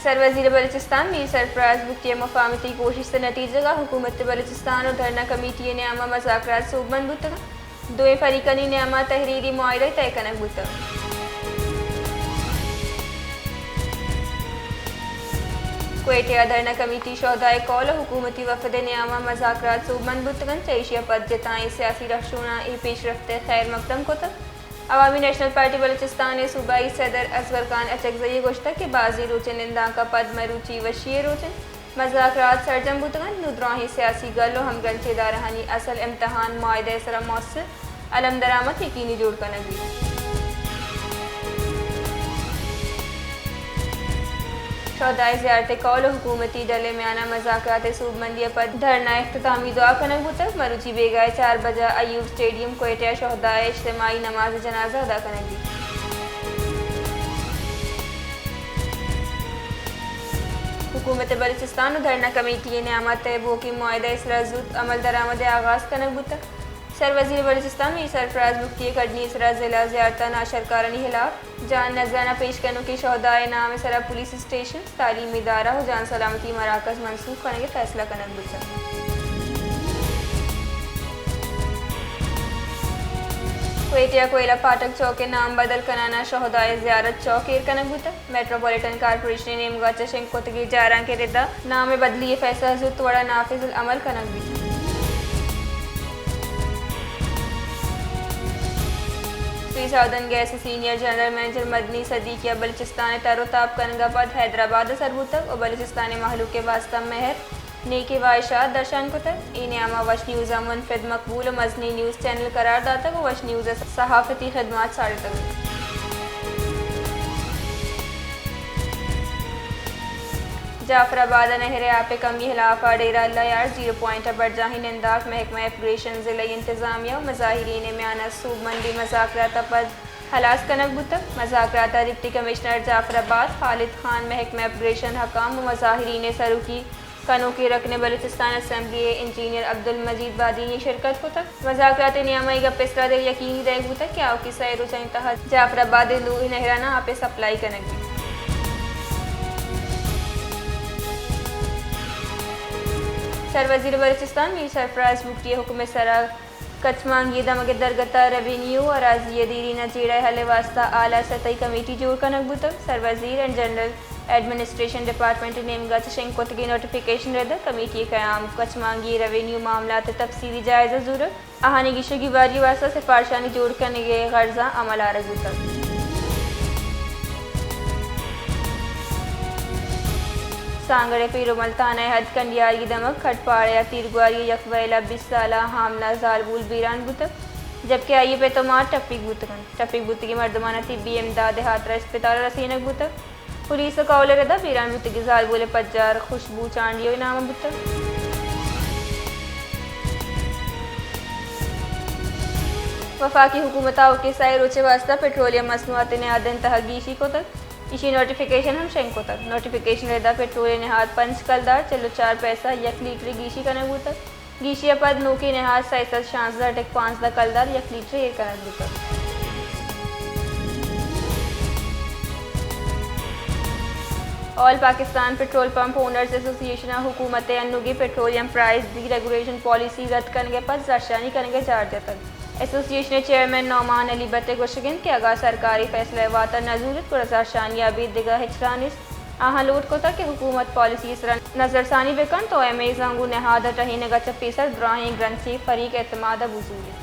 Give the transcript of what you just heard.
سروزیر بلوچستان میر سرفراز بگٹی ءِ مفاہمتی کوشست ءِ نتیجگ ءَ حکومت بلوچستان ءُ دھرنا کمیٹی ءِ نیام ءَ مذاکرات سوبمند بوتگ انت۔ دوئیں فریقانی نیام ءَ تحریری معاہدہ طے کنگ بوتگ۔ کوئٹہ ءَ دھرنا کمیٹی شہداء قول ءُ حکومتی وفد ءِ نیام ءَ مذاکرات سوبمند بوتگ انت، چہ ایشی ءَ پد جتائیں سیاسی رہشوناں اے پیشرفت ءِ خیر مقدم کتگ۔ عوامی نیشنل پارٹی بلوچستان ءِ صوبائی صدر اصغر خان اچکزئی ءَ گوشتگ کہ بازیں روچیں نندانک ءَ پد مروچی وشی ءِ روچ انت، مذاکرات سرجم بوتگ انت، نوں دراہیں سیاسی گل ءُ ہمگرنچیں ادارہانی اصل امتحان معاہدہ ءِ سرا مؤثر علمدرآمد یقینی جوڑ کنگ بیت۔ شہداء زیارت قول ءُ حکومتی ڈل ءِ میان ءَ مذاکرات ءِ سوبمندی ءَ پد دھرنا اختتامی دعا کنگ بوتگ۔ مروچی بیگاہ ءَ چار بجہ ایوب اسٹیڈیم کوئٹہ ءَ شہداء ءِ اجتماعی نماز جنازہ ادا کنگ بیت۔ حکومت بلوچستان ءُ دھرنا کمیٹی ءِ نیام ءَ طے بوؤکیں معاہدہ ءِ سرا زوت عمل درآمد ءِ آغاز کنگ بوتگ۔ سروزیر بلوچستان میر سرفراز بگٹی ءِ کڈنی ءِ سرا ضلع زیارت ءَ ناشرکارانی ہلاپ جان نذرانہ پیش کنوکیں شہداء ءِ نام ءِ سرا پولیس اسٹیشن، تعلیمی ادارہ ءُ جان سلامتی مراکز منسوخ کنگ ءِ فیصلہ کنگ بوتگ۔ کوئٹہ ءَ کوئلہ پھاٹک چوک ءِ نام بدل کنان ءَ شہداء زیارت چوک ایر کنگ بوتگ۔ میٹروپولیٹن کارپوریشن ءِ نیمگ ءَ چہ شنگ کتگیں جارانک ءِ رد ءَ نام ءِ بدلی ءِ فیصلہ زوت وڑ ءَ نافذ العمل کنگ بیت۔ سوئی ساؤدرن گیس ءِ سینئر جنرل منیجر مدنی صدیقی ءَ بلوچستان ءِ تر ءُ تاب کنگ ءَ پد حیدرآباد ءَ سر بوتگ ءُ بلوچستان ءِ مہلوک ءِ واستہ مہر نیکی واہشات درشان کتگ۔ اے نیام ءَ وش نیوز ءَ منفرد مقبول ءُ مزنیں نیوز چینل قرار داتگ ءُ وش نیوز ءِ صحافتی خدمات ساڑتگ۔ جعفر آباد ءَ نہر ءِ آپ ءِ کمی ءِ ہلاف ءَ ڈیرہ اللہ یار زیرو پوائنٹ ءَ برجاہیں ننداک، محکمہ ایف گریشن، ضلعی انتظامیہ ءُ مظاہرین ءِ میان ءَ سوبمندیں مذاکرات ءَ پد ہلاس کنگ بوتگ۔ مذاکرات ءَ ڈپٹی کمشنر جعفر آباد خالد خان، محکمہ ایف گریشن حکام ءُ مظاہرین ءِ سروکی کنوکیں رکن بلوچستان اسمبلی ءِ انجینئر عبدالمجید بادینی شرکت کتگ۔ مذاکرات ءِ نیام ءَ اے گپ ءِ سرا دگہ یقینی دئیگ بوتگ کہ آؤکیں سئے روچانی تہا جعفر آباد ءِ لوہ ءِ نہر ءَ ناپ ءِ سپلائی کنگ بیت۔ سروزیر بلوچستان میر سرفراز بگٹی ءِ حکم ءِ سرا کچمانگی ءِ دمگ ءِ درگت ءَ ریونیو اراضی ءِ دیرین ءَ جیڑہ ءِ حل ءِ واستہ اعلی سطحی کمیٹی جوڑ کنگ بوتگ۔ سروزیر اینڈ جنرل ایڈمنسٹریشن ڈیپارٹمنٹ ءِ نیمگ ءَ چہ شنگ کتگیں نوٹیفکیشن ءِ رد ءَ کمیٹی ءِ قیام، کچمانگی ءِ ریونیو معاملات ءِ تفصیلی جائزہ زورگ، آہانی گیشگیواری ءِ واستہ سفارشانی جوڑ کنگ ءِ غرض ءَ عمل آرگ بوتگ۔ سانگڑ ءِ پیرو ملتان ءِ حد کنڈیاری ءِ دمگ کھڈپاڑ ءَ تیرگواری ءِ یک ویل ءَ بیست سالہ حاملہ زالبول بیران بوتگ، جبکہ آئی ءِ پت ءُ مات ٹپیگ بوتگ انت۔ ٹپیگ بوتگیں مردماناں طبی امداد ءِ ہاترا اسپتال ءَ رسینگ بوتگ۔ پولیس ءِ قول ءِ رد ءَ بیران بوتگیں زالبول ءِ پجار خوشبو چانڈیو ءِ نام ءَ بوتگ۔ وفاقی حکومت ءَ آؤکیں سئے روچ ءِ واستہ پٹرولیم مصنوعات ءِ نہادانی تہا گیشی کتگ۔ ایشی ءِ نوٹیفکیشن ہم شنگ کتگ۔ نوٹیفکیشن ءِ رد ءَ پٹرول ءِ نہاد پنچ کلدار چل ءُ چار پیسہ یک لیٹرے گیشی کنگ بوتگ۔ گیشی ءَ پد نوکیں نہاد سئے سد شانزدہ ٹک پانزدہ کلدار یک لیٹرے ایر کنگ بوتگ۔ All Pakistan petrol pump owners association ءَ حکومت ءِ انوگیں petroleum price deregulation policy رد کنگ ءَ پد زہرشانی کنگ ءِ جار جتگ۔ ایسوسی ایشن ءِ چیئرمین نعمان علی بٹ ءِ گوشگ انت کہ اگاں سرکاری فیصلہ ءِ واتر نہ زوریت گڑا زہرشانی ءَ ابید دگہ ہچ راہ نیست۔ آہاں لوٹ کتگ کہ حکومت پالیسی ءِ سرا نظرثانی بہ کنت ءُ امیزان گوں نہاد ءِ ٹہینگ ءَ چہ پیسر دراہیں گرنچیں فریق ءِ اعتماد ءَ بزوریت۔